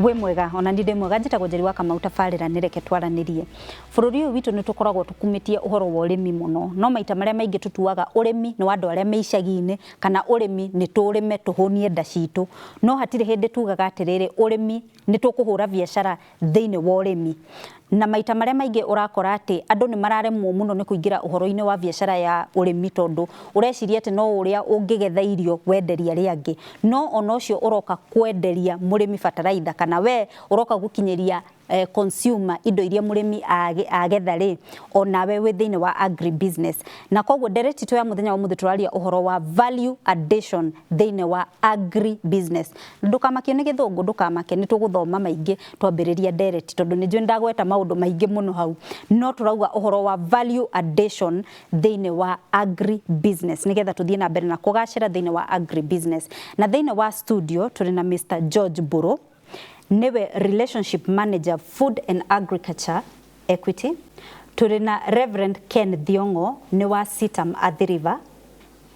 Wĩ mwega? Ona ni ndĩ mwega. Njĩtagwo Njeri wa Kamau. Tabarĩra nĩ Reke Twaranĩrie. Bũrũri ũyũ witũ nĩ tũkoragwo tũkumĩtie ũhoro wa ũrĩmi mũno, no maita marĩa maingĩ tũtuaga ũrĩmi nĩ wa andũ arĩa me icagi-inĩ, kana ũrĩmi nĩ tũrĩme tũhũnie nda citũ, no hatirĩ hĩndĩ tugaga atĩrĩrĩ, ũrĩmi nĩ tũkũhũra biacara thĩinĩ wa ũrĩmi. Na maita marĩa maingĩ ũrakora atĩ andũ nĩ mararemwo mũno nĩ kũingĩra ũhoro-inĩ wa biacara ya ũrĩmi, tondũ ũreciria atĩ no ũrĩa ũngĩgetha irio wenderie arĩa angĩ, no ona ũcio ũroka kwenderia mũrĩmi bataraitha, kana we ũroka gũkinyĩria consumer indo iria mũrĩmi agetha rĩ, onawe wĩ thĩinĩ wa agri business. Na koguo ndereti itũ ya mũthenya wa ũmũthĩ, tũraria ũhoro wa value addition thĩinĩ wa agri business. Ndũkamakio nĩ gĩthũngũ, ndũkamake, nĩ tũgũthoma maingĩ twambĩrĩria ndereti, tondũ nĩ njũĩ ndagweta maũndũ maingĩ mũno hau. No tũrauga ũhoro wa value addition thĩinĩ wa agri business, nĩgetha tũthiĩ na mbere na kũgacĩra thĩinĩ wa agri business. Na thĩinĩ wa studio tũrĩ na Mr George Mburu, nĩwe relationship manager, food and agriculture, Equity. Tũrĩ na Reverend Ken Thiong'o, nĩ wa CITAM Athi River,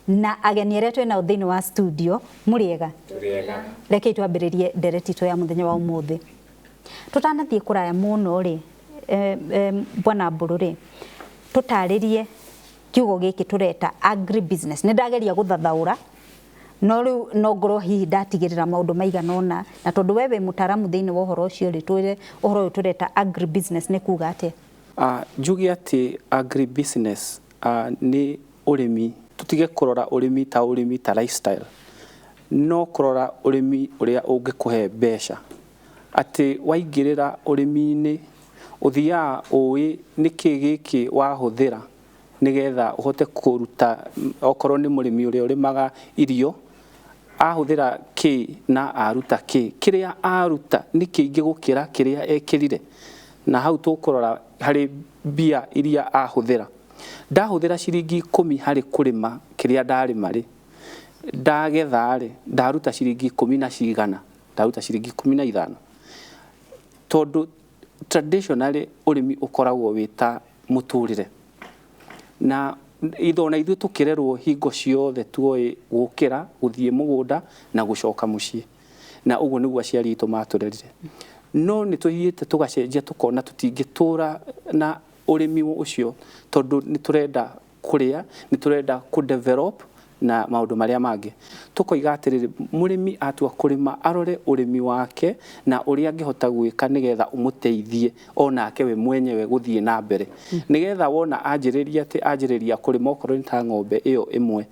na ageni arĩa twĩ nao thĩinĩ wa studio. Mũrĩega? Rekei twambĩrĩrie ndereti itũ ya mũthenya wa ũmũthĩ. Tũtanathiĩ kũraya mũno rĩ, bwana Mbũrũ rĩ, tũtarĩrie kiugo gĩkĩ tũreta agri business. Nĩ ndageria gũthathaũra, no rĩu no ngorwo hihi ndatigĩrĩra maũndũ maigana ũna, na tondũ we wĩ mũtaaramu thĩinĩ wa ũhoro ũcio rĩ, twĩre ũhoro ũyũ tũreta agri business nĩ kuga atĩa? Njuge atĩ agribusiness nĩ ũrĩmi. Tũtige kũrora ũrĩmi ta ũrĩmi ta lifestyle, no kũrora ũrĩmi ũrĩa ũngĩkũhe mbeca, atĩ waingĩrĩra ũrĩmi-inĩ ũthiaga ũĩ nĩkĩ gĩkĩ wahũthĩra nĩgetha ũhote kũruta. Okorwo nĩ mũrĩmi ũrĩa ũrĩmaga irio, ahũthĩra kĩ na aruta kĩ, kĩrĩa aruta nĩ kĩingĩ gũkĩra kĩrĩa ekĩrire. Na hau tũkũrora harĩ mbia iria ahũthĩra. Ndahũthĩra ciringi 10 harĩ kũrĩma kĩrĩa ndarĩma rĩ, ndagetha rĩ, ndaruta ciringi 10 na cigana? Ndaruta ciringi 15. Tondũ traditionally ũrĩmi ũkoragwo wĩ ta mũtũrĩre, na ona ithuĩ tũkĩrerwo hingo ciothe tuoĩ gũkĩra, gũthiĩ mũgũnda na gũcoka mũciĩ, na ũguo nĩguo aciari aitũ matũrerire. No nĩ tũthiĩte tũgacenjia, tũkona tũtingĩtũra na ũrĩmi ũcio, tondũ nĩ tũrenda kũrĩa, nĩ tũrenda kũ develop na maũndũ marĩa mangĩ. Tũkoiga atĩrĩrĩ, mũrĩmi atua kũrĩma, arore ũrĩmi wake na ũrĩa angĩhota gwĩka nĩgetha ũmũteithie onake we mwenyewe gũthiĩ na mbere, nĩgetha wona anjĩrĩria atĩ anjĩrĩria kũrĩma, okorwo nĩ ta ng'ombe ĩyo ĩmwe,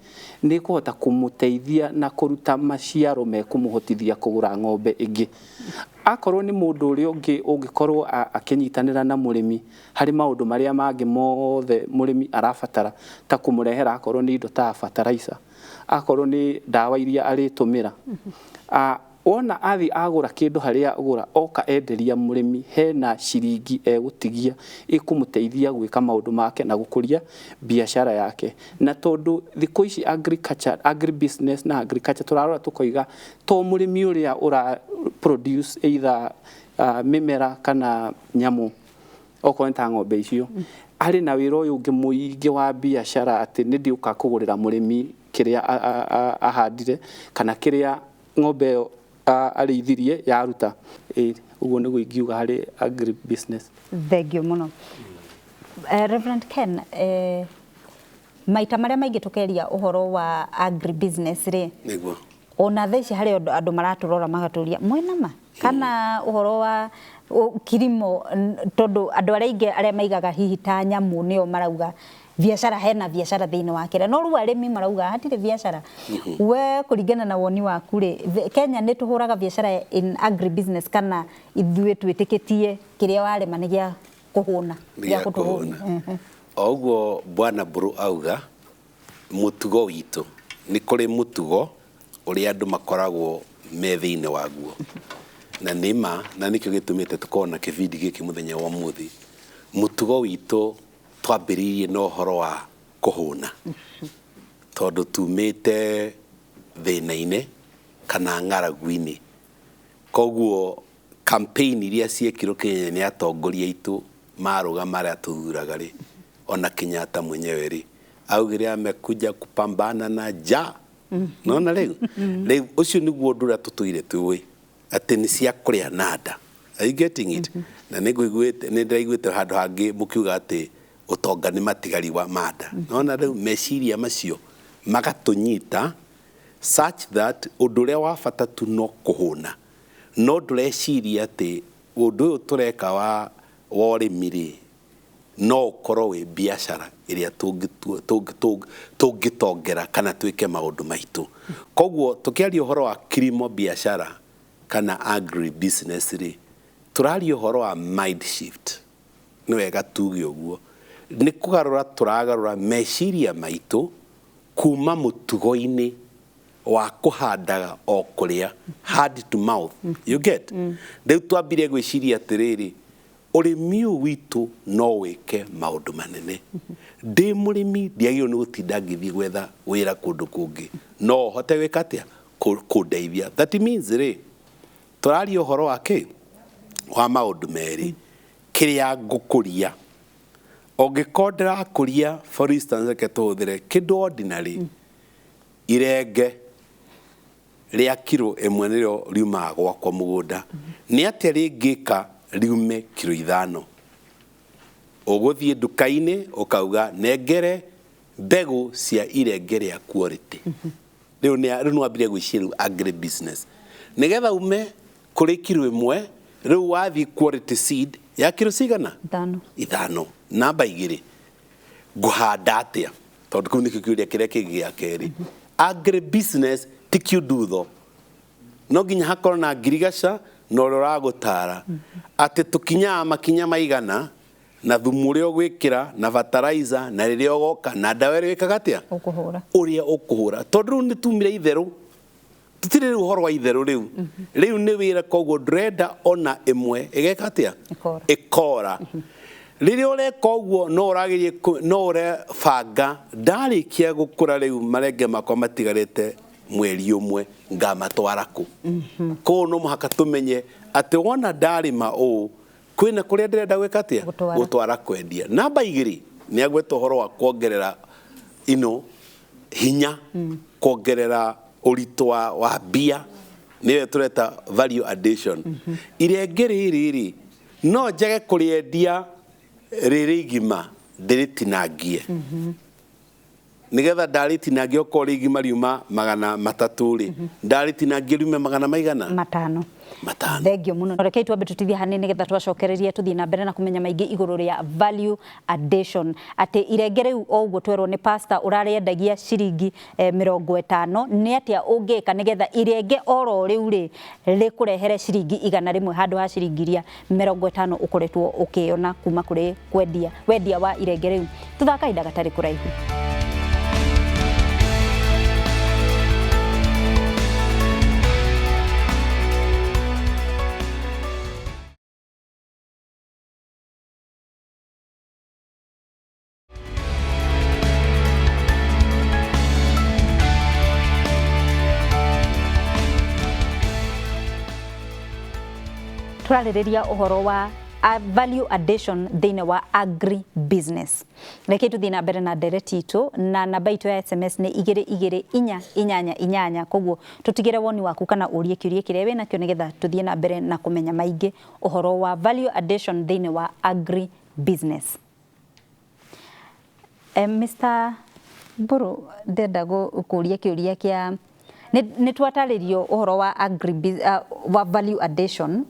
nĩ ĩkũhota kũmũteithia na kũruta maciaro mekũmũhotithia kũgũra ng'ombe ĩngĩ. Akorwo nĩ mũndũ ũrĩa ũngĩ ũngĩkorwo akĩnyitanĩra na mũrĩmi harĩ maũndũ marĩa mangĩ mothe mũrĩmi arabatara, ta kũmũrehera akorwo nĩ indo ta fertilizer, akorwo nĩ ndawa iria arĩtũmĩra, wona athiĩ agũra kĩndũ harĩa agũra, oka enderia mũrĩmi, hena ciringi egũtigia ĩkũmũteithia gwĩka maũndũ make na gũkũria biacara yake. Na tondũ thikũ ici agriculture, agribusiness na agriculture tũrarora tũkoiga to mũrĩmi ũrĩa ũra produce either mĩmera kana nyamũ, okorwo nĩ ta ng'ombe icio, arĩ na wĩra ũyũ ũngĩ mũingĩ wa biacara, atĩ nĩ ndiũka kũgũrĩra mũrĩmi kĩrĩa ahandire kana kĩrĩa ng'ombe ĩyo arĩithirie yaruta. Ũguo nĩguo ingiuga harĩ agri business. Thengio mũno. Reverend Ken, maita marĩa maingĩ tũkeria ũhoro wa agri business rĩ, ona thaa ici harĩ andũ maratũrora magatũria mwĩna ma kana ũhoro wa kilimo, tondũ andũ arĩa aingĩ arĩa maigaga hihi ta nyamũ nĩo marauga biacara, hena biacara thĩinĩ wa kĩrĩa, no rĩu arĩmi marauga hatirĩ biacara. We kũringana na woni waku rĩ, Kenya nĩ tũhũraga biacara in agri business, kana ithuĩ twĩtĩkĩtie kĩrĩa warĩma nĩ gĩa kũhũna, nĩ gĩa kũhũna? O ũguo bwana Mburu auga, mũtugo witũ, nĩ kũrĩ mũtugo ũrĩa andũ makoragwo me thĩinĩ waguo, na nĩ ma, na nĩkĩo gĩtũmĩte tũkorwo na kĩbindi gĩkĩ mũthenya wa ũmũthĩ. Mũtugo witũ twambĩrĩirie na ũhoro wa kũhũna, tondũ tumĩte thĩna-inĩ kana ng'aragu-inĩ. Koguo campaign iria ciekirwo Kenya nĩ atongoria aitũ marũgama, arĩa tũthuraga rĩ, ona Kenyatta mwenyewe rĩ, augire amekuja kupambana na njaa. Nona rĩu ũcio nĩguo ũndũ ũrĩa tũtũire tũĩ. Atĩ nĩ cia kũrĩa na nda. Are you getting it? Na nĩ ngũiguĩte, nĩ ndĩraiguĩte handũ hangĩ mũkiuga atĩ ũtonga nĩ matigari wa manda. Nona rĩu meciria macio magatũnyita such that ũndũ ũrĩa wa bata tu no kũhũna, no ndũreciria atĩ ũndũ ũyũ tũreka wa ũrĩmi rĩ, no ũkorwo wĩ biacara ĩrĩa tũngĩtongera kana twĩke maũndũ maitũ. Koguo tũkĩaria ũhoro wa kilimo biashara kana agri business rĩ, tũraria ũhoro wa mind shift. Nĩ wega tuge ũguo, nĩ kũgarũra tũragarũra meciria maitũ kuma mũtugo-inĩ wa kũhandaga o kũrĩa, hand to mouth, you get? Rĩu twambire gwĩciria atĩrĩrĩ, ũrĩmi ũyũ witũ no wĩke maũndũ manene. Ndĩ mũrĩmi ndiagĩrĩirwo nĩ gũtinda ngĩthiĩ gwetha wĩra kũndũ kũngĩ, no hote gwĩka atĩa? Kũndeithia. That means rĩ, tũraria ũhoro wa kĩ? Wa maũndũ merĩ. Kĩrĩa ngũkũria, ũngĩkorwo ndĩrakũria, for instance, reke tũhũthĩre kĩndũ ordinary, irenge rĩa kiro 1 nĩrĩo riumaga gwakwa mũgũnda, nĩ atĩa rĩngĩka riume kiro 5? Ũgũthiĩ nduka-inĩ ũkauga nengere mbegũ cia irenge rĩa quality. Rĩu nĩ rĩu nĩwambire gwĩciria rĩu agri business, nĩgetha ume kũrĩ kiro 1, rĩu wathiĩ quality seed ya kiro cigana? 5. 5. Namba 2, ngũhanda atĩa? Tondũ kĩu nĩkĩo kĩũria kĩrĩa kĩngĩ gĩa kerĩ. Agri business ti kiundutho, no nginya hakorwo na ngirigaca na ũrĩa ũragũtara atĩ tũkinyaga makinya maigana na thumu ũrĩa ũgwĩkĩra na fertilizer na rĩrĩa ũgoka na ndawa ĩrĩa wĩkaga atĩa, ũkũhũra, ũrĩa ũkũhũra. Tondũ rĩu nĩ tumire itherũ, tũtirĩ rĩu ũhoro wa itherũ, rĩu rĩu nĩ wĩra. Koguo ndũrenda ona ĩmwe ĩgeka atĩa? Ĩkora. Ĩkora. Rĩrĩa ũreka ũguo, no ũragerie, no ũrebanga, ndarĩkia gũkũra rĩu marenge makwa matigarĩte mweri ũmwe, ngamatwara kũ? Koguo no mũhaka tũmenye atĩ wona ndarĩma ũũ, kwĩna kũrĩa ndĩrenda gwĩka atĩa? Gũtwara. Gũtwara kwendia. Namba 2, nĩ agweta ũhoro wa kuongerera ino hinya, kuongerera ũritũ wa mbia, nĩyo tũreta value addition. Irenge rĩrĩ rĩ, no njage kũrĩendia rĩrĩ igima, ndĩrĩtinangie, nigetha ndarĩtinangia, okorwo rĩ igima riuma 300 rĩ, ndarĩtinangia riume magana maigana? 5. 5. Thengio muno. Rekei twambe tutithie hanini nigetha twacokereria tuthie na mbere na kumenya maingi iguru ria value addition, ati irenge riu o uguo twerwo ni pastor urariendagia ciringi 50, ni atia ungika nigetha irenge oro riu ri rikurehere ciringi 100 handu ha ciringi iria 50 ukoretwo ukiona kuma kuri kwendia wendia wa irenge riu. Tuthaka ihinda gatari kuraihu. Tũrarĩrĩria ũhoro wa value addition thĩinĩ wa agri business. Reke tũthiĩ na mbere na ndereti itũ, na namba itũ ya SMS nĩ 22488, koguo tũtigĩre woni waku kana ũrie kĩũria kĩrĩa wĩnakĩo nĩgetha tũthiĩ na mbere na kũmenya maingĩ ũhoro wa value addition thĩinĩ wa agri business. Mr. Mburu, ndĩrenda gũkũria kĩũria kĩa nĩ twatarĩrio ũhoro wa agri wa value addition,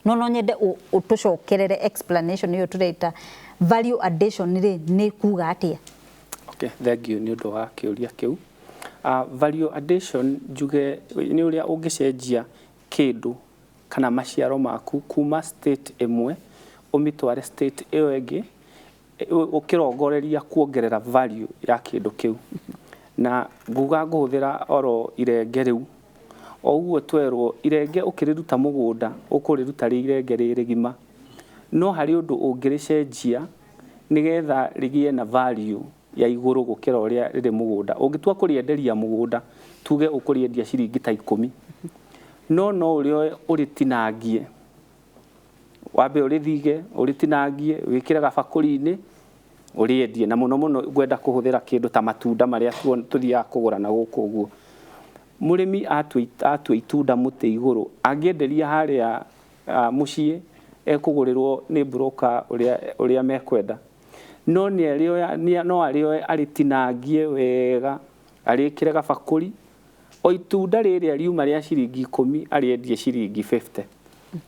no nyende ũtũcokerere explanation ĩyo tũreta value addition rĩ nĩ kuga atĩa? Okay, thank you nĩ ũndũ wa kĩũria kĩu. Value addition njuge nĩ ũrĩa ũngĩcenjia kĩndũ kana maciaro maku kuma state ĩmwe ũmĩtware state ĩyo ĩngĩ, ũkĩrongoreria kuongerera value ya kĩndũ kĩu. Na nguga ngũhũthĩra oro irenge rĩu, o ũguo twerwo irenge ũkĩrĩruta mũgũnda ũkũrĩruta rĩ irenge rĩ rĩgima, no harĩ ũndũ ũngĩrĩcenjia nĩgetha rĩgĩe na value ya igũrũ gũkĩra ũrĩa rĩrĩ mũgũnda. Ũngĩtua kũrĩenderia mũgũnda, tuge ũkũrĩendia ciringi ta 10, no ũrĩa ũrĩtinangie, wambe ũrĩthige, ũrĩtinangie, wĩkĩre gabakũri-inĩ ũrĩendie. Na mũno mũno ngwenda kũhũthĩra kĩndũ ta matunda marĩa tũthiaga kũgũra na gũkũ ũguo. Mũrĩmi atua itunda mũtĩ igũrũ angĩenderia harĩa mũciĩ ekũgũrĩrwo nĩ broker ũrĩa mekwenda, no no arĩoe arĩtinangie wega arĩkĩre gabakũri, o itunda rĩrĩa riuma rĩa ciringi 10 arĩendie ciringi 50.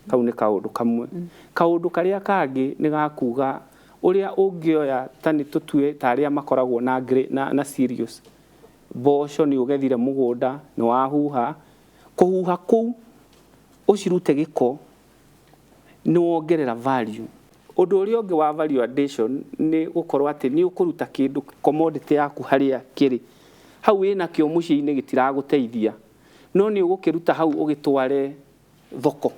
Kau nĩ kaũndũ kamwe. Kaũndũ karĩa kangĩ nĩ gakuga ũrĩa ũngĩoya ta nĩ tũtue ta arĩa makoragwo na cereals, mboco nĩ ũgethire mũgũnda nĩ wahuha, kũhuha kũu ũcirute gĩko nĩ wongerera value. Ũndũ ũrĩa ũngĩ wa value addition nĩ gũkorwo atĩ nĩ ũkũruta kĩndũ commodity yaku harĩa kĩrĩ hau wĩnakĩo mũciĩ-inĩ gĩtiragũteithia, no nĩ ũgũkĩruta hau ũgĩtware thoko.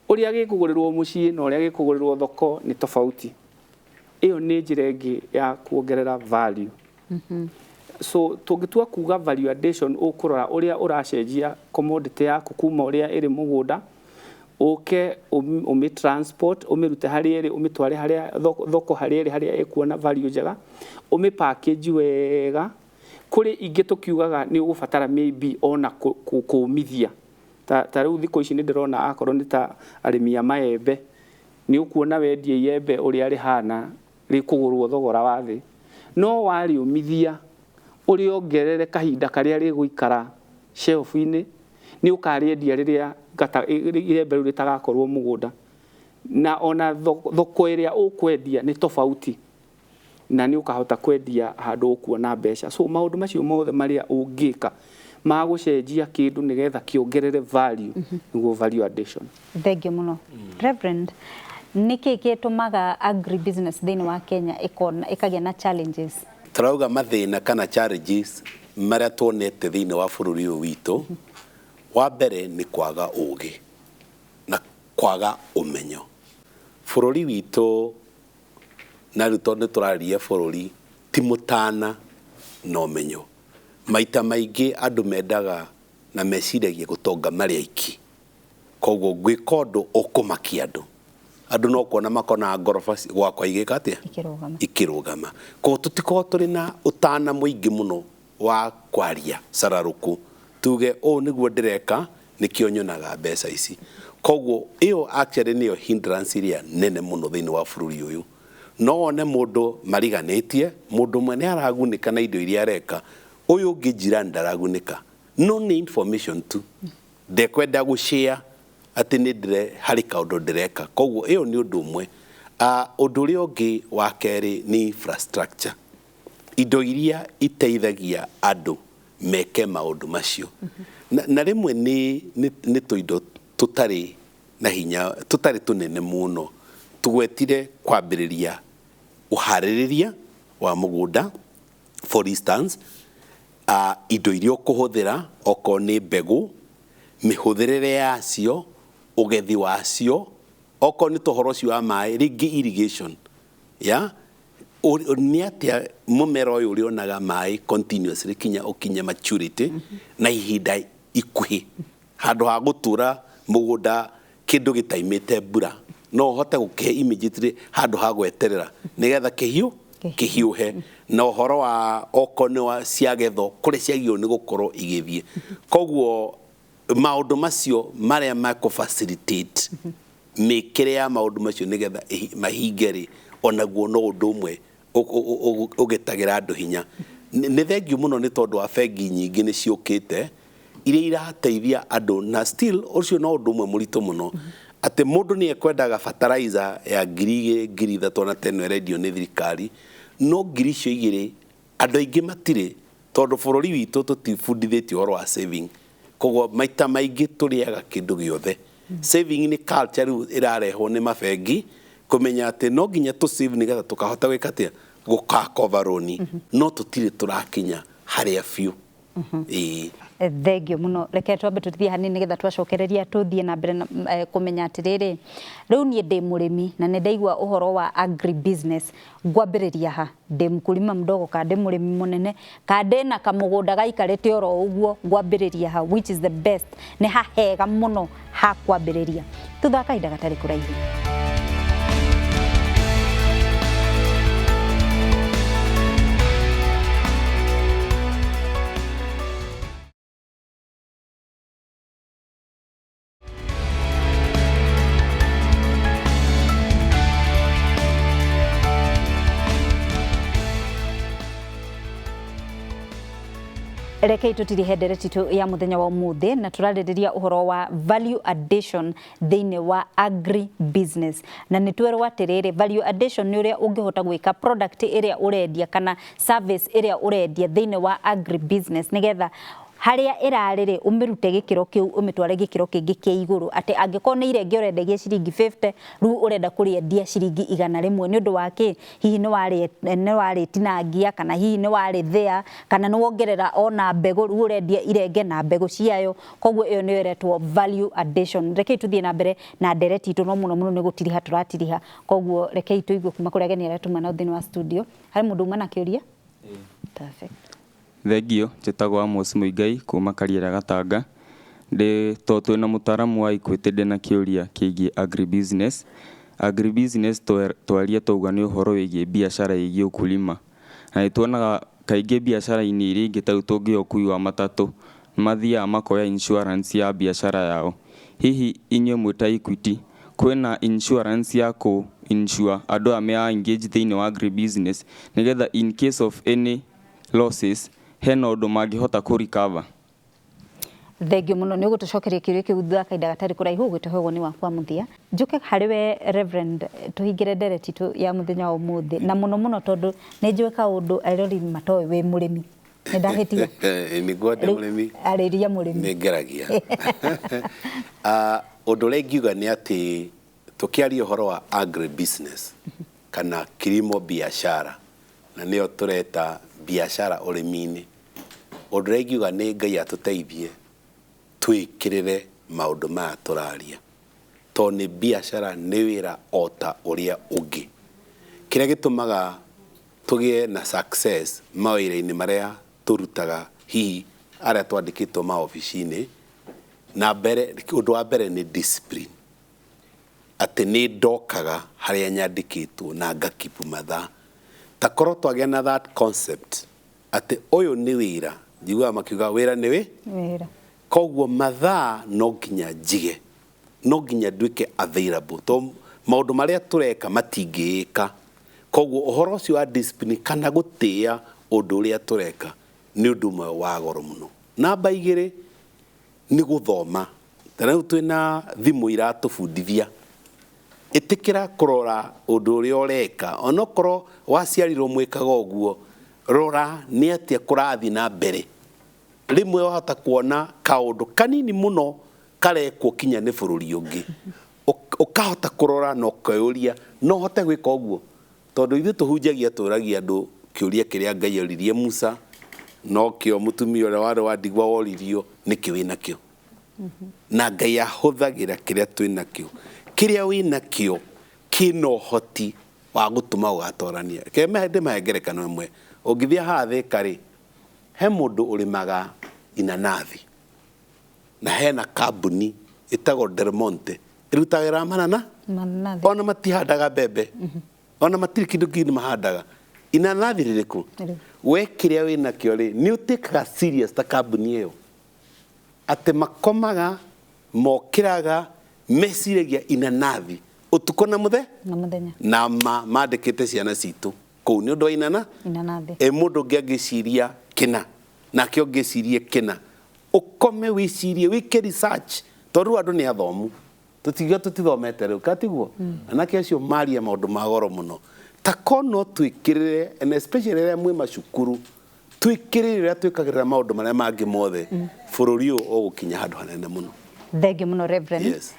Ũrĩa gĩkũgũrĩrwo mũciĩ na ũrĩa gĩkũgũrĩrwo thoko nĩ tofauti. Ĩyo nĩ njĩra ĩngĩ ya kuongerera value. So tũngĩtua kuga value addition, ũkũrora ũrĩa ũracenjia commodity yaku kuma ũrĩa ĩrĩ mũgũnda, ũke ũmĩ transport ũmĩrute harĩa ĩrĩ ũmĩtware harĩa thoko harĩa ĩrĩ harĩa ĩkuona value njega, ũmĩ package wega. Kũrĩ ingĩ tũkiugaga nĩ ũgũbatara maybe ona kũmithia. Ta rĩu thikũ ici nĩ ndĩrona akorwo nĩ ta arĩmi a maembe, nĩ ũkuona wendia iembe ũrĩa rĩhana rĩkũgũrwo thogora wa thĩ, no warĩũmithia ũrĩongerere kahinda karĩa rĩgũikara shelf-inĩ, nĩ ũkarĩendia rĩrĩa iembe rĩu rĩtagakorwo mũgũnda, na ona thoko ĩrĩa ũkwendia nĩ tofauti na nĩ ũkahota kwendia handũ ũkuona mbeca. So maũndũ macio mothe marĩa ũngĩka ma gũcenjia kĩndũ nĩgetha kĩongerere value, nĩguo value addition. Thank you mũno. Reverend, nĩkĩ gĩtũmaga agribusiness thĩinĩ wa Kenya ĩkagĩa na challenges? Tũrauga mathĩna kana challenges marĩa tuonete thĩinĩ wa bũrũri ũyũ witũ, wa mbere nĩ kwaga ũgĩ na kwaga ũmenyo. Bũrũri witũ na rĩu tondũ nĩ tũrarĩria bũrũri ti mũtana na ũmenyo. Maita maingĩ andũ mendaga na meciragia gũtonga marĩ aiki, koguo ngwĩka ũndũ ũkũmakia andũ, andũ no kuona makona ngoroba gwakwa igĩka atĩa, ikĩrũgama. Koguo tũtikoragwo tũrĩ na ũtana mũingĩ mũno wa kwaria cararũkũ tuge ũũ nĩguo ndĩreka nĩkĩo nyonaga mbeca ici. Koguo ĩyo actually nĩyo hindrance ĩrĩa nene mũno thĩinĩ wa bũrũri ũyũ. No wone mũndũ mariganĩtie, mũndũ ũmwe nĩ aragunĩka na indo iria areka, ũyũ ũngĩ njirani ndaragunĩka, no nĩ information tu, ndekwenda gũshare atĩ nĩ ndĩre harĩ kaũndũ ndĩreka. Koguo ĩyo nĩ ũndũ ũmwe. Ũndũ ũrĩa ũngĩ wa kerĩ nĩ infrastructure, indo iria iteithagia andũ meke maũndũ macio. Na rĩmwe nĩ tũindo tũtarĩ na hinya, tũtarĩ tũnene mũno. Tũgwetire kwambĩrĩria ũharĩrĩria wa mũgũnda, for instance, indo iria ũkũhũthĩra okorwo nĩ mbegũ, mĩhũthĩrĩre yacio, ũgethi wacio, okorwo nĩ tũhoro ũcio wa maĩ, rĩngĩ irrigation, ya nĩ atĩa mũmera ũyũ ũrĩonaga maĩ continuously kinya ũkinye maturity na ihinda ikuhĩ, handũ ha gũtũra mũgũnda kĩndũ gĩtaimĩte mbura, no ũhote gũkĩhe immediately handũ ha gweterera nĩgetha kĩhiũhe. Na ũhoro wa okorwo nĩ wa ciagethwo kũrĩa ciagĩrĩirwo nĩ gũkorwo igĩthiĩ. Koguo maũndũ macio marĩa mekũ facilitate mĩkĩre ya maũndũ macio nĩgetha mahinge rĩ, onaguo no ũndũ ũmwe ũgĩtagĩra andũ hinya. Nĩ thengiũ mũno nĩ tondũ wa bengi nyingĩ nĩ ciũkĩte iria irateithia andũ, na still ũcio no ũndũ ũmwe mũritũ mũno, atĩ mũndũ nĩ ekwendaga fertilizer ya 2,000 3,000 na teno ĩrendio nĩ thirikari, no 2,000 andũ aingĩ matirĩ, tondũ bũrũri witũ tũtibundithĩtio ũhoro wa saving. Koguo maita maingĩ tũrĩaga kĩndũ gĩothe. Saving nĩ culture rĩu ĩrarehwo nĩ mabengi, kũmenya atĩ no nginya tũ save nĩgetha tũkahota gwĩka atĩa, gũka cover loan, no tũtirĩ tũrakinya harĩa biũ. Ĩĩ. Thengio mũno. Reke twambe tũthiĩ hanini nĩgetha twacokereria tũthiĩ na mbere na kũmenya atĩrĩrĩ, rĩu niĩ ndĩ mũrĩmi na nĩ ndaigua ũhoro wa agribusiness, ngwambĩrĩria ha? Ndĩ mkulima mdogo ka ndĩ mũrĩmi mũnene ka ndĩ na kamũgũnda gaikarĩte oro ũguo, ngwambĩrĩria ha? Which is the best? Nĩ ha hega mũno ha kwambĩrĩria? Thutha wa kahinda gatarĩ kũraihu. Rekei tũtirihe ndereti itũ ya mũthenya wa ũmũthĩ, na tũrarĩrĩria ũhoro wa value addition thĩinĩ wa agri business. Na nĩ twerwo atĩrĩrĩ, value addition nĩ ũrĩa ũngĩhota gwĩka product ĩrĩa ũrendia kana service ĩrĩa ũrendia thĩinĩ wa agri business, nĩgetha harĩa ĩrarĩ rĩ, ũmĩrute gĩkĩro kĩu ũmĩtware gĩkĩro kĩngĩ kĩa igũrũ, atĩ angĩkorwo nĩ irenge ũrendagia ciringi 50, rĩu ũrenda kũrĩendia ciringi 100. Nĩ ũndũ wa kĩ? Hihi nĩ warĩtinangia, kana hihi nĩ warĩthĩa, kana nĩ wongerera ona mbegũ, rĩu ũrendia irenge na mbegũ ciayo. Koguo ĩyo nĩyo ĩretwo value addition. Rekei tũthiĩ na mbere na ndereti itũ, no mũno mũno nĩ gũtiriha tũratiriha. Koguo rekei tũigue kuma kũrĩ ageni arĩa tuma nao thĩinĩ wa studio. Harĩ mũndũ uma na kĩũria? Perfect. Thengio, njĩtagwo Amos Muigai kuma Kariera Gatanga. Ndĩ to twĩna mũtaaramu wa Equity, ndĩna kĩũria kĩgiĩ agribusiness. Agribusiness twaria twauga nĩ ũhoro wĩgiĩ biacara ĩgiĩ ukulima. Na nĩ tuonaga kaingĩ biacara-inĩ iria ingĩ, ta rĩu tũngĩoya ũkui wa matatũ, nĩ mathiaga makoya insurance ya biacara yao. Hihi inyuĩ mwĩ ta Equity, kwĩna insurance ya kũ insure andũ aya me engage thĩinĩ wa agribusiness, nĩgetha in case of any losses hena ũndũ mangĩhota kũ recover? Thengio mũno, nĩ ũgũtũcokeria kĩũria kĩu thutha wa kahinda gatarĩ kũraihu. Ũgĩtũhe woni waku wa mũthia. Njũke harĩ we Reverend, tũhingĩre ndereti itũ ya mũthenya wa ũmũthĩ, na mũno mũno tondũ nĩ njũĩ kaũndũ erori matoĩ, wĩ mũrĩmi. Nĩ ndahĩtia? Nĩguo, ndĩ mũrĩmi. Arĩria mũrĩmi. Nĩ ngeragia. Ũndũ ũrĩa ingiuga nĩ atĩ tũkĩaria ũhoro wa agribusiness kana kilimo biashara, na nĩyo tũreta biashara ũrĩmi-inĩ, ũndũ ũrĩa ingiuga nĩ Ngai atũteithie twĩkĩrĩre maũndũ maya tũraria, tondũ nĩ biacara, nĩ wĩra o ta ũrĩa ũngĩ. Kĩrĩa gĩtũmaga tũgĩe na success mawĩra-inĩ marĩa tũrutaga, hihi arĩa twandĩkĩtwo maobici-inĩ, na mbere, ũndũ wa mbere nĩ discipline, atĩ nĩ ndokaga harĩa nyandĩkĩtwo na ngakipu mathaa. Ta korwo twagĩa na that concept atĩ ũyũ nĩ wĩra, njiguaga makiuga wĩra nĩ wĩ wĩra. Koguo mathaa no nginya njige, no nginya nduĩke available, to maũndũ marĩa tũreka matingĩĩka. Koguo ũhoro ũcio wa discipline kana gũtĩĩa ũndũ ũrĩa tũreka nĩ ũndũ ũmwe wa goro mũno. Namba 2 nĩ gũthoma. Ta rĩu twĩna thimũ iratũbundithia, ĩtĩkĩra kũrora ũndũ ũrĩa ũreka, onokorwo waciarirwo mwĩkaga ũguo, rora nĩ atĩa kũrathiĩ na mbere. Rĩmwe wahota kuona kaũndũ kanini mũno karekwo kinya nĩ bũrũri ũngĩ, ũkahota kũrora na ũkeyũria no hote gwĩka ũguo, tondũ ithuĩ tũhunjagia, tũragia andũ kĩũria kĩrĩa Ngai oririe Musa, no kĩo mũtumia ũrĩa warĩ wa ndigwa woririo, nĩkĩ wĩnakĩo? Na Ngai ahũthagĩra kĩrĩa twĩnakĩo. Kĩrĩa wĩnakĩo kĩna ũhoti wa gũtũma ũgatorania. Reke ndĩmahe ngerekano ĩmwe. Ũngĩthiĩ haha Thĩka rĩ, he mũndũ ũrĩmaga inanathi, na hena kambuni ĩtagwo Del Monte ĩrutaga wĩra wa manana. Mananathi. Ona matihandaga mbembe, ona matirĩ kĩndũ kĩngĩ mahandaga. Inanathi rĩrĩkũ? Rĩrĩkũ. We kĩrĩa wĩnakĩo rĩ, nĩ ũtĩkaga serious ta kambuni ĩyo, atĩ makomaga, mokĩraga, meciragia inanathi ũtukũ na mũthe na mũthenya. Na mandĩkĩte ciana citũ kũu nĩ ũndũ wa inana. Inanathi. Ĩ mũndũ ũngĩ angĩciria kĩna, nake ũngĩcirie kĩna, ũkome wĩcirie, wĩke research, tondũ rĩu andũ nĩ athomu, tũtiga tũtithomete rĩu katiguo. Anake acio maria maũndũ ma goro mũno. Ta ko no twĩkĩrĩre, and especially rĩrĩa mwĩ macukuru, twĩkĩrĩre ũrĩa twĩkagĩrĩra maũndũ marĩa mangĩ mothe, bũrũri ũyũ ũgũkinya handũ hanene mũno. Thengio mũno, Reverend. Yes.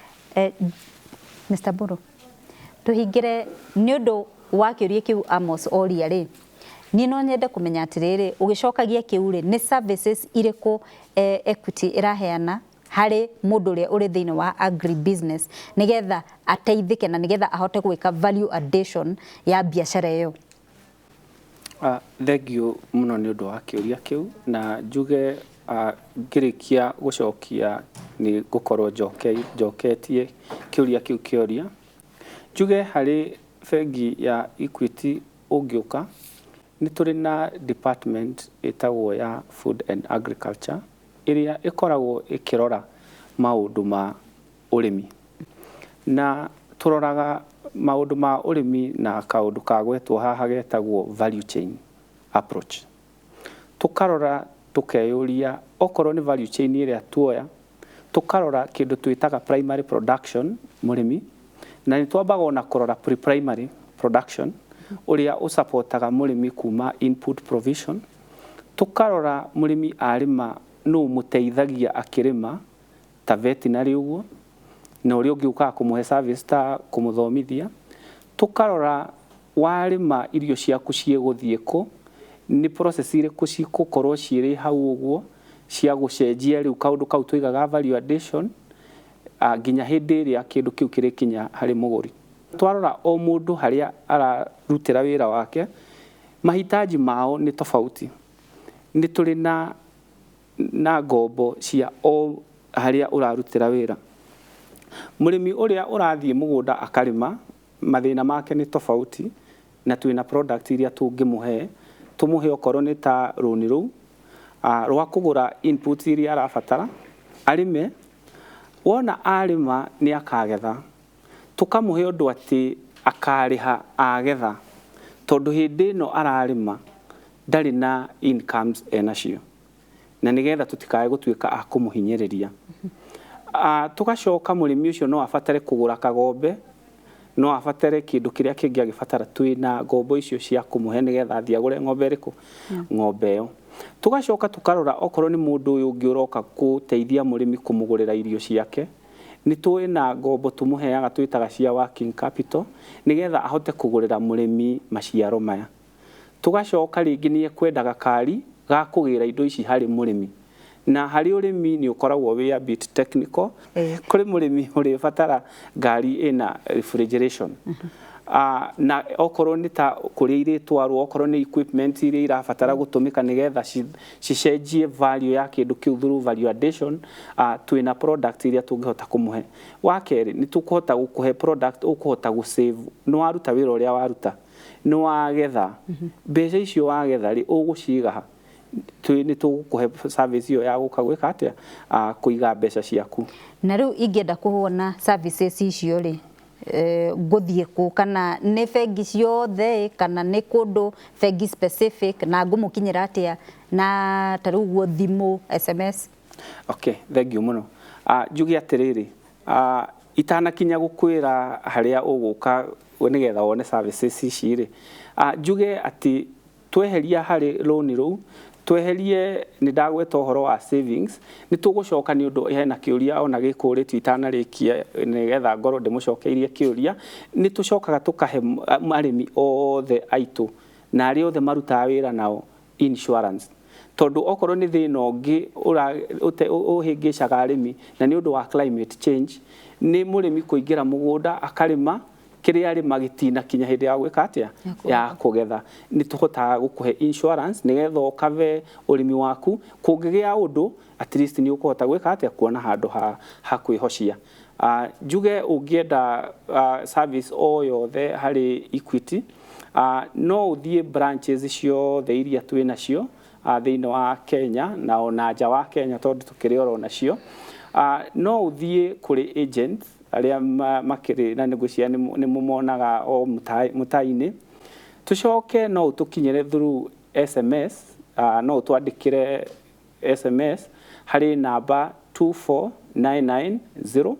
Mr. Mburu, tũhingĩre nĩ ũndũ wa kĩũria kĩu Amos oria rĩ, niĩ no nyende kũmenya atĩrĩrĩ, ũgĩcokagia kĩu rĩ, nĩ services irĩkũ Equity ĩraheana harĩ mũndũ ũrĩa ũrĩ thĩinĩ wa agri business, nĩgetha ateithĩke na nĩgetha ahote gwĩka value addition ya biacara ĩyo? Thengio mũno nĩ ũndũ wa kĩũria kĩu, na njuge ngĩrĩkia gũcokia nĩ ngũkorwo njoketie kĩũria kĩu kĩoria. Njuge harĩ bengi ya Equity ũngĩũka, nĩ tũrĩ na department ĩtagwo ya Food and Agriculture, ĩrĩa ĩkoragwo ĩkĩrora maũndũ ma ũrĩmi, na tũroraga maũndũ ma ũrĩmi na kaũndũ kagwetwo haha getagwo value chain approach. Tũkarora Tũkeyũria okorwo nĩ value chain ĩrĩa tuoya, tũkarora kĩndũ twĩtaga primary production mũrĩmi, na nĩ twambaga ona kũrora pre-primary production ũrĩa ũsupportaga mũrĩmi kuma input provision. Tũkarora mũrĩmi arĩma nũ mũteithagia akĩrĩma, ta veterinary ũguo, na ũrĩa ũngĩ ũkaga kũmũhe service ta kũmũthomithia. Tũkarora warĩma irio ciaku ciĩgũthiĩ kũ, nĩ process irĩkũ cigũkorwo cirĩ hau ũguo cia gũcenjia rĩu kaũndũ kau tũigaga value addition, nginya hĩndĩ ĩrĩa kĩndũ kĩu kĩrĩkinya harĩ mũgũri. Twarora o mũndũ harĩa ararutĩra wĩra wake, mahitaji mao nĩ tofauti. Nĩ tũrĩ na ngombo cia o harĩa ũrarutĩra wĩra. Mũrĩmi ũrĩa ũrathiĩ mũgũnda akarĩma, mathĩna make nĩ tofauti, na twĩna product iria tũngĩmũhe, tũmũhe okorwo nĩ ta rũni rũu rwa kũgũra inputs iria arabatara arĩme. Wona arĩma nĩ akagetha, tũkamũhe ũndũ atĩ akarĩha agetha, tondũ hĩndĩ ĩno ararĩma ndarĩ na incomes enacio, na nĩgetha tũtikae gũtuĩka a kũmũhinyĩrĩria. Tũgacoka mũrĩmi ũcio no abatare kũgũra kagombe, no abatare kĩndũ kĩrĩa kĩngĩ agĩbatara, twĩna ngombo icio cia kũmũhe nĩgetha athiĩ agũre ng'ombe ĩrĩkũ, ng'ombe ĩyo. Tũgacoka tũkarora okorwo nĩ mũndũ ũyũ ũngĩ ũroka gũteithia mũrĩmi kũmũgũrĩra irio ciake, nĩ tũĩ na ngombo tũmũheaga twĩtaga cia working capital, nĩgetha ahote kũgũrĩra mũrĩmi maciaro maya. Tũgacoka rĩngĩ nĩ ekwendaga kari ga kũgĩra indo ici harĩ mũrĩmi, na harĩ ũrĩmi nĩ ũkoragwo wĩ a bit technical. Kũrĩ mũrĩmi ũrĩbatara ngari ĩna refrigeration, na okorwo nĩ ta kũrĩa irĩtwarwo, okorwo nĩ equipment iria irabatara gũtũmĩka nĩgetha cicenjie value ya kĩndũ kĩu through value addition, twĩna product iria tũngĩhota kũmũhe. Wa kerĩ, nĩ tũkũhota gũkũhe product ũkũhota gũsave. Nĩ waruta wĩra ũrĩa waruta, nĩ wagetha, mbeca icio wagetha rĩ, ũgũciga ha? Nĩ tũgũkũhe service ĩyo ya gũka gwĩka atĩa, kũiga mbeca ciaku. Na rĩu ingĩenda kũhona services icio rĩ, ngũthiĩ kũ? Kana nĩ bengi ciothe, kana nĩ kũndũ bengi specific? Na ngũmũkinyĩra atĩa, na ta rĩu ũguo thimũ, SMS? Okay, thank you mũno. Njuge atĩrĩrĩ, itanakinya gũkwĩra harĩa ũgũka nĩgetha wone services ici rĩ, njuge atĩ tweheria harĩ loan rũu, tweherie nĩ ndagweta ũhoro wa savings, nĩ tũgũcoka nĩ ũndũ hena kĩũria ona gĩkũrĩtio itanarĩkia, nĩgetha ngorwo ndĩmũcokeirie kĩũria. Nĩ tũcokaga tũkahe arĩmi othe aitũ na arĩa othe marutaga wĩra nao insurance, tondũ okorwo nĩ thĩna ũngĩ ũhĩngĩcaga arĩmi na nĩ ũndũ wa climate change, nĩ mũrĩmi kũingĩra mũgũnda akarĩma, kĩrĩa arĩma gĩtinakinya hĩndĩ ya gwĩka atĩa, ya kũgetha. Nĩ tũhotaga gũkũhe insurance nĩgetha ũkave ũrĩmi waku, kũngĩgĩa ũndũ at least nĩ ũkũhota gwĩka atĩa, kuona handũ ha kwĩhocia. Njuge ũngĩenda service o yothe harĩ Equity, no ũthiĩ branches ciothe iria twĩ nacio thĩinĩ wa Kenya na ona nja wa Kenya, tondũ tũkĩrĩ oro nacio. No ũthiĩ kũrĩ agents arĩa makĩrĩ na nĩngwĩciria nĩ mũmonaga o mũtai-inĩ. Tũcoke no ũtũkinyĩre through SMS, no ũtwandĩkĩre SMS harĩ namba 24990.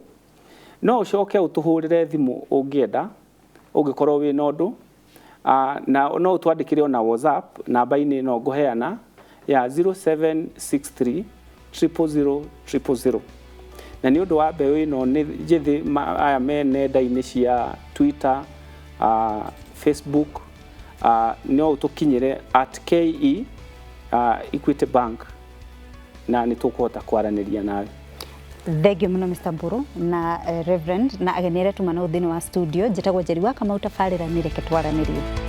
No ũcoke ũtũhũrĩre thimũ ũngĩenda, ũngĩkorwo wĩna ũndũ, na no ũtwandĩkĩre ona WhatsApp namba-inĩ ĩno ngũheana ya 0763 000 000. Na nĩ ũndũ wa mbeũ ĩno nĩ njĩthĩ, aya me nenda-inĩ cia Twitter, Facebook, no ũtũkinyĩre @KE Equity Bank, na nĩ tũkũhota kwaranĩria nawe. Thank you mũno, Mr. Mburu na Reverend na ageni arĩa tuma nao thĩinĩ wa studio. Njĩtagwo Njeri wa Kamau, tabarĩra nĩ Reke Twaranĩrie.